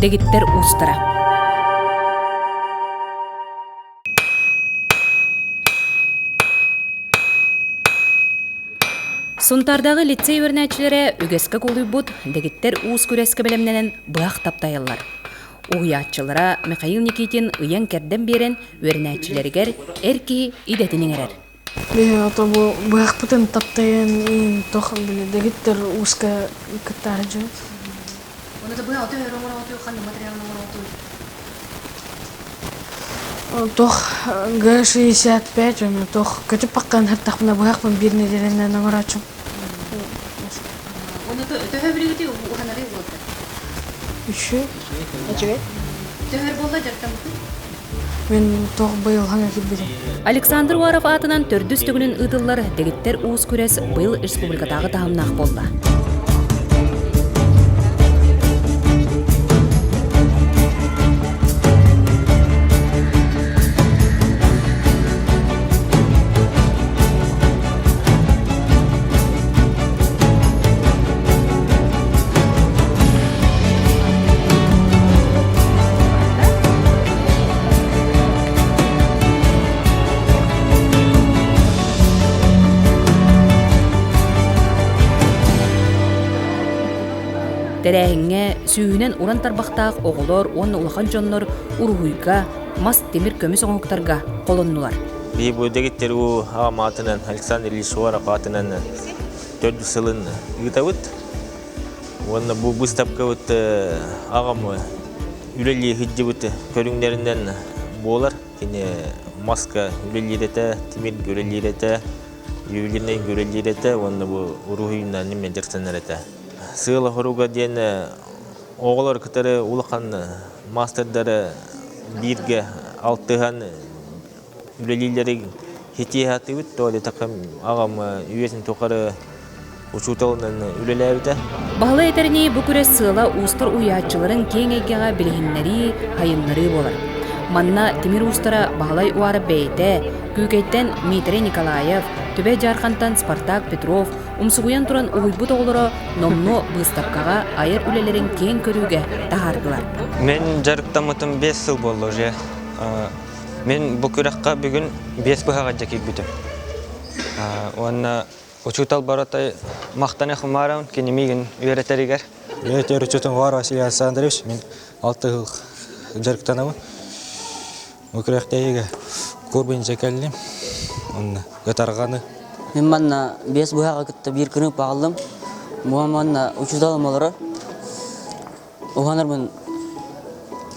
дэгиттэр уустара. Сунтаардааҕы лицей үөрэнээччилэрэ үгэскэ кулуйбут дэгиттэр уус күрэскэ бэлэмнэнэн быһах таптайаллар. Уһуйааччылара Михаил Никитин ыйан-кэрдэн биэрэн үөрэнээччилэригэр эр киһи идэтин иҥэрэр. Ото бу быһахпытын таптайан иин тох били дэгиттэр ууска кыттаары дьон. Тох Г65 уонна тох көтүп баккан хаттахпына быһахпын биир нэдиэлэнэн оҥорооччум. Уонна төһө билигити уһанары буолда? Үчүгэй. Үчүгэй. Төһөр буолла дьарыктаммытын? Мин тох быйыл хаҥа киирбитим. Александр Уаров аатынан төрдүс төгүлүн ыытыллар дэгиттэр уус күрэс быйыл республикатааҕы таһымнаах буолла. Тэрээһиҥҥэ сүүһүнэн уран тарбахтаах оҕолор уонна улахан дьоннор уруһуйга, мас, тимир, көмүс оҥоһуктарга холоннулар. Биһи бу дэгиттэр уу аҕам аатынан Александр Ильич Уаров аатынан төрдүс сылын ыытабыт. Уонна бу быыстапкабыт аҕам үлэлии сылдьыбыт көрүҥнэринэн буолар. Кини маска үлэлиир этэ, тимиргэ үлэлиир этэ, ювелирнайга үлэлиир этэ уонна бу уруһуйунан эмиэ дьарыктанар этэ. Сыала-соруга диэн оҕолор кытары улахан маастардары бииргэ алтыһан үлэлииллэрин ситиһэ сатыыбыт. Тоҕо диэтэххэ, аҕам үйэтин тухары учууталынан үлэлээбитэ. Баһылай этэринии, бу күрэс сыала уустар уһуйааччыларын киэҥ эйгэҕэ билиһиннэрии, хайыннарыы буолар. Манна тимир уустара Баһылай Уаров бэйэтэ, Күүкэйтэн Дмитрий Николаев, Түбэй Дьаархантан Спартак Петров умсугуйан туран уһуйбут оҕолоро номнуо быыстапкаҕа айар үлэлэрин киэҥ көрүүгэ таһаардылар. Мин дьарыктаммытым 5 сыл буолла уже. Мин бу күрэххэ бүгүн 5 быһаҕа дьэ киирбитим. Уонна учуутал барыта махтана хумааран кини миигин үөрэтэригэр. Үөрэтэр учуутум Вар Василий Александрович, мин алты жыл дьарыктанабын. Бу күрэхтэһиигэ курбунча кэллим. Онно ытарҕаны. Мин манна 5 быһаҕы кытта биир кырыып аҕаллым. Бу манна учууталым олорор. Уһанарбын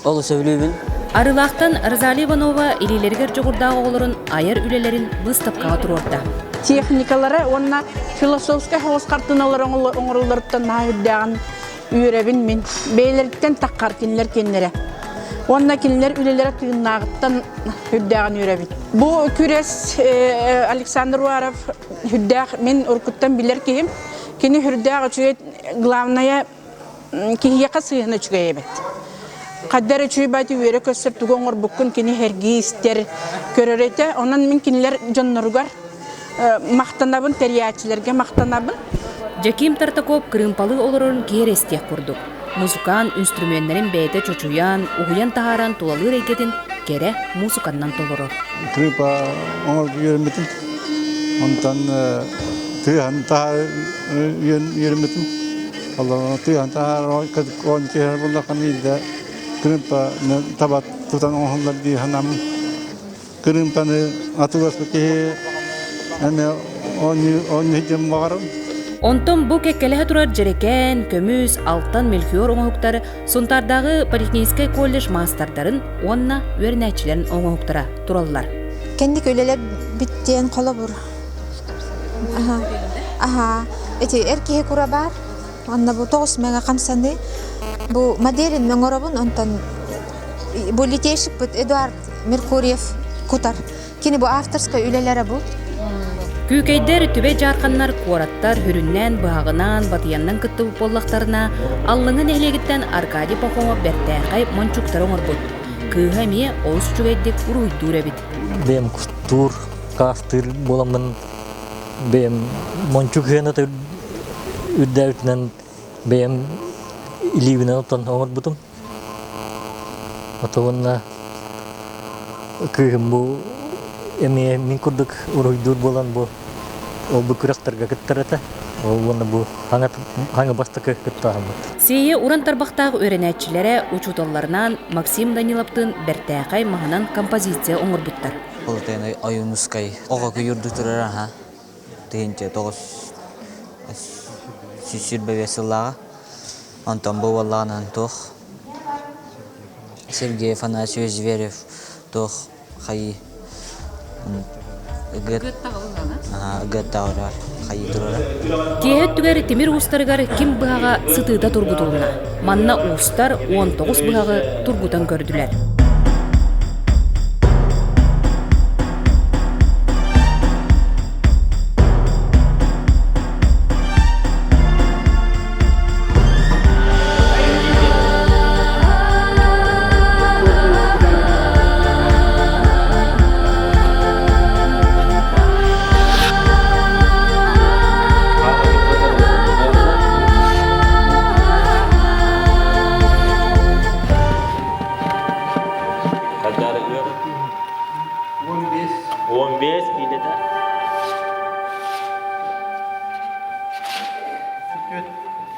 олус сөбүлүүбүн. Арыылаахтан Розалия Иванова илиилэригэр дьоҕурдаах оҕолорун айар үлэлэрин быыстапкаҕа туруорда. Техникалара уонна философскай соҕус хартыыналар оҥороллоруттан наһаа үрдээҕин үөрэбин мин. Бэйэлэриттэн таххар кинилэр кинилэрэ. Уонна кинилэр үлэлэрэ тыыннааҕыттан үрдээҕин үөрэбин. Бу күрэс Александр Уаров үрдээх мин уруккуттан билэр киһим. Кини үрдээх үчүгэй главное киһиэхэ сыһыана үчүгэй эбит. Хайда эрэ үчүгэй баайты үөрэ көрсөр тугу оҥорбуккун кини сэргии истэр, көрөр этэ. Онон мин кинилэр дьонноругар махтанабын, тэрийээччилэргэ махтанабын. Дьэкиим Тартаков кырыымпалыы олорорун киэр эстиэх курдук. Музыкант инструменнэрин бэйэтэ чочуйан, уһуйан таһааран тулалыыр эйгэтин кэрэ муусуканнан толорор. Кырыымпа оҥорго үөрэммитим. Онтон тыаһын таһаар үөрэммитим. Тыаһын таһаар он киһи буллаххына иирдэ кырыымпаны таба тутан оҥоһуллар дии санааммын. Кырыымпаны атыыласпыт киһи эмиэ оонньуу диэн баҕарабын. Онтон бу кэккэлэһэ турар дьэрэкээн, көмүс, алтан, мельхиор оҥоһуктар Сунтаардааҕы политехническэй колледж маастардарын уонна үөрэнээччилэрин оҥоһуктара тураллар. Кэнник үлэлэр бүттүөн холобур. Аха. Аха. Ити эр киһи кура баар. Онно бу тоҕус мэҥэ хамсаныы. Бу моделин оҥоробун, онтон бу литейщикпыт Эдуард Меркурьев кутар. Кини бу авторскай үлэлэрэ бу. Күүкэйдэр, түбэй дьаарханнар, куораттар сүрүннээн быһаҕынан, батыйаннан кыттыбыт буоллахтарына, Аллыҥа нэһилиэгиттэн Аркадий Пахомов бэртээхэй мончуктары оҥорбут. Кыыһа эмиэ олус үчүгэйдик уруһуйдуур эбит. Бэйэм кустуур, хаастыыр буоламмын бэйэм мончук сыаната үрдээбитинэн бэйэм илиибинэн оттон оҥорбутум. Ото уонна кыыһым бу эмиэ мин курдук уруһуйдуур буолан бу ол бу күрэхтэргэ кыттар этэ. Ол уонна бу хаҥа хаҥа бастакы кыттааһыммыт. Сиэйэ уран тарбахтаах үөрэнээччилэрэ учууталларынаан Максим Даниловтыын бэртээхэй маһынан композиция оҥорбуттар. Полотенай Ойуунускай оҕо күйүрдү турар аха 1925 сыллааҕа. Онтон бу буоллаҕынан туох Сергей Афанасьевич Зверев туох хайыы ыгыаттаҕа хайыы турара. Киэһэ өттүгэр тимир уустарыгар ким быһаҕа сытыыта тургутулунна. Манна уустар 19 быһаҕы тургутан көрдүлэр.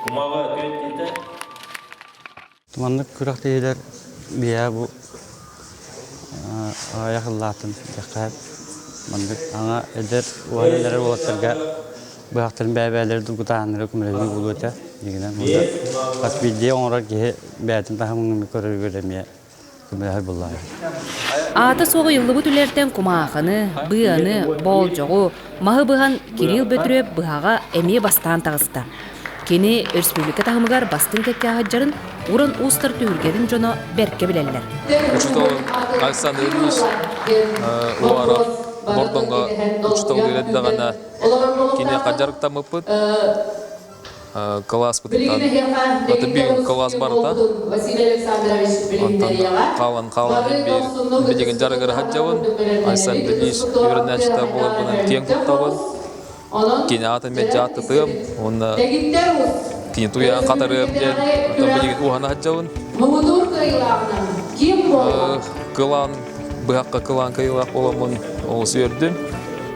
Кумаҕы түөт диэтэ. Маннык күрэхтэһиилэр биһиэхэ бу аҕыйах ыллаатын диэххэ маннык аҥа эдэр уһанылар уолаттарга быһахтарын бэйэ-бэйэлэрэ дургутааһыннара көмөлөһүү буолуо этэ. Дьиҥинэн уонна хас биирдии оҥорор киһи бэйэтин таһымын көрөрүгэр эмиэ көмөлөһөр буоллаҕа. Аата суоҕа ыйыллыбыт үлэлэртэн кумаахыны, быаны, боолдьоҕу, маһы быһан Кирилл Бөтүрүөп быһаҕа эмиэ бастаан таҕыста. Кини өрөспүүбүлүкэ таһымыгар бастыҥ кэккэ сылдьарын Уран уустар түһүлгэтин дьоно бэркэ билэллэр. Учууталым Александр Ильич Уаров Бордоҥҥо учуутал үөрэттэҕинэ киниэхэ дьарыктаммыппыт. Кылааспытыттан аты биир кылаас барыта. Онтон хаалан хаалан биир билигин дьарыгыра сылдьабын. Александр Ильич үөрэнээччитэ буоларбынан киэн туттабын. Кини аатын мен дьааттатыам уонна кини туйаан хатарыам диэн оттон билигин уһана сылдьабын. Кылаан быһахха кылаан кыайыылаах буоламмын олус үөрдүм.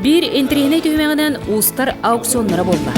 Биир интэриэһинэй түһүмэҕинэн уустар аукционнара буолла.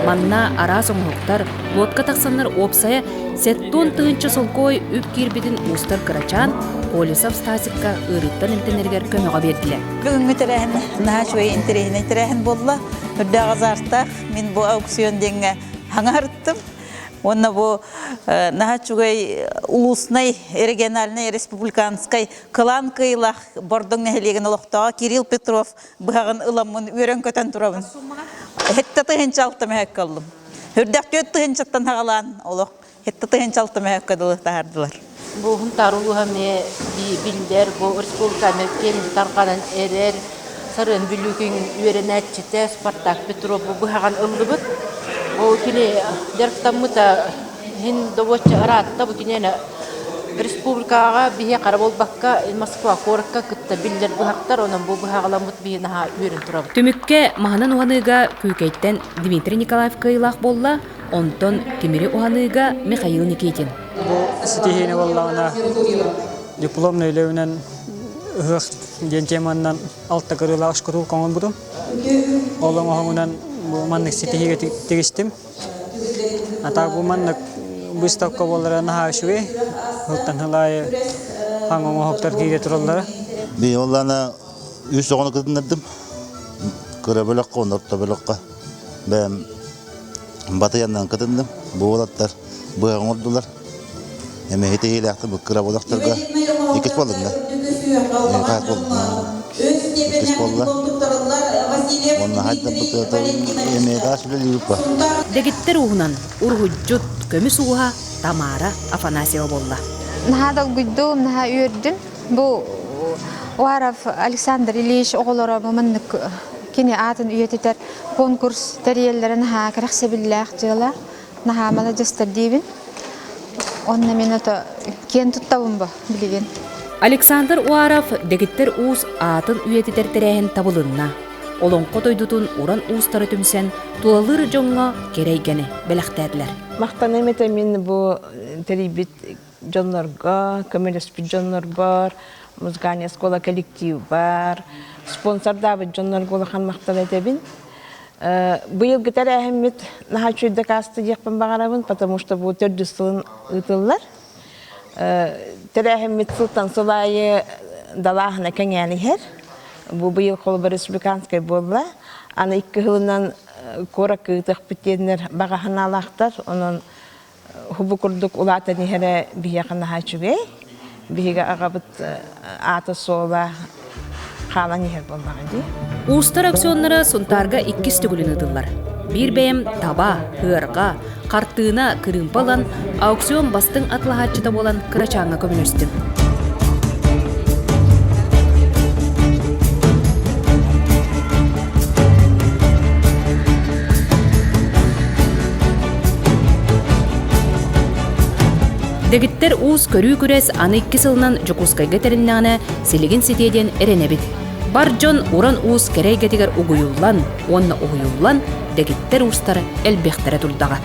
Манна араас оҥоһуктар, лодка тахсаннар уопсайа 70 тыһыынча солкуой үп киирбитин уустар кырачаан Колесов Стасикка ыарыыттан эмтэнэригэр көмөҕө биэрдилэр. Бүгүҥҥү тэрээһин наһаа үчүгэй интэриэһинэй тэрээһин буолла. Үрдээх азартаах. Мин бу аукцион диэҥҥэ хаҥарыттым. Уонна бу наһаа үчүгэй улуснай, региональнай, республиканскай кылаан кыайыылаах Бордоҥ нэһилиэгин олохтооҕо Кирилл Петров быһаҕын ыламмын үөрэн-көтөн турабын. Хетте тыһынча алта мөһөккө ыллым. Үрдэх түөрт тыһынчаттан хаҕалаан олох хетте тыһынча алта мөһөккө дылы таһардылар. Бу Хунтаар улууһа эмиэ биллэр, бу республика эмиэ киэҥ тарҕанан эрэр. Сарыан Бүлүүкүн үөрэнээччитэ Спартак Петров бу быһаҕан ыллыбыт. Ол кини дьарыктаммыта иһин добуочча ыраатта. Бу киниэнэ республикаҕа биһиэхэ хара буолбакка Москва куоракка кытта биллэр быһахтар, онон бу быһаҕаламмыт биһи наһаа үөрэн турабыт. Түмүккэ маһынан уһаныыга Күүкэйтэн Дмитрий Николаев кыайыылаах буолла, онтон тимири уһаныыга Михаил Никитин. Бу ситиһиини буоллаҕына дипломнай үлэбинэн ыһыах диэн теманан алта кырыылаах шкатулка оҥорбутум. Ол оҥоһугунан бу маннык ситиһиигэ тигистим. А так бу маннык выставка буолара наһаа үчүгэй. Сылтан сыл аайы хаҥ оҥоһуктар киирэ тураллара. Мин оллаана үс оҕону кытыннардым. Кыра бөлөххө, онно орто бөлөххө. Бэйэм Батыйаннан кытынным. Бу уолаттар быһа оҥордулар. Эмиэ итиһиилээхтик бу кыра бодохторго иккис буоллум да. Хаас буоллум. Иккис буолла. Уонна хайдаппыт эмиэ таас үлэлиибит ба. Дэгиттэр ууһунан уруһуйдьут, көмүс ууһа Тамара Афанасьева буолла. Наһаа долгуйдум, наһаа үөрдүм. Бу Уаров Александр Ильич оҕолоро бу маннык кини аатын үйэтитэр конкурс тэрийэллэрэ наһаа кэрэхсэбиллээх дьыала. Наһаа маладьыастар диибин. Онно мин ото киэн туттабын бу билигин. Александр Уаров дэгиттэр уус аатын үйэтитэр тэрээһин табылынна. Олоҥхо дойдутун уран уустара түмсэн, тулалыыр дьоҥҥо кэрэ эйгэни бэлэхтээтилэр. Махтаныам этэ мин бу тэрийбит дьоннорго, көмөлөспүт дьоннорбор, музыкальная школа коллектив бар, спонсордаабыт дьоннорго улахан махтал этэбин. Быйылгы тэрээһиммит наһаа үчүгэй дакаасты диэхпин баҕарабын, потому что бу төрдүс сылын ыытыллар. Тэрээһиммит сылтан сыл аайы далааһына кэҥээн иһэр. Бу быйыл холобур республиканскай буолла. Аны икки сылынан куоракка ыытыахпыт диэннэр баҕа санаалаахтар. Онон Бу курдук улаатан иһэрэ биһиэхэ наһаа үчүгэй. Биһиги аҕабыт аата-суола хаалан иһэр буоллаҕа дии. Уустар аукционнара Сунтаарга иккис төгүлүн ыытыллар. Биир бэйэм таба, ыарҕа, хартыына, кырыымпа ылан, аукцион бастыҥ атылаһааччыта буолан кырачааҥҥа көмөлөстүм. Дэгиттэр уус көрүү күрэс аны икки сылынан Дьокуускайга тэриннэҕинэ силигин ситиэ диэн эрэнэбит. Бар дьон уран уус кэрэ эйгэтигэр угуйуллан уонна уһуйуллан дэгиттэр уустар элбэхтэрэ турдаҕа.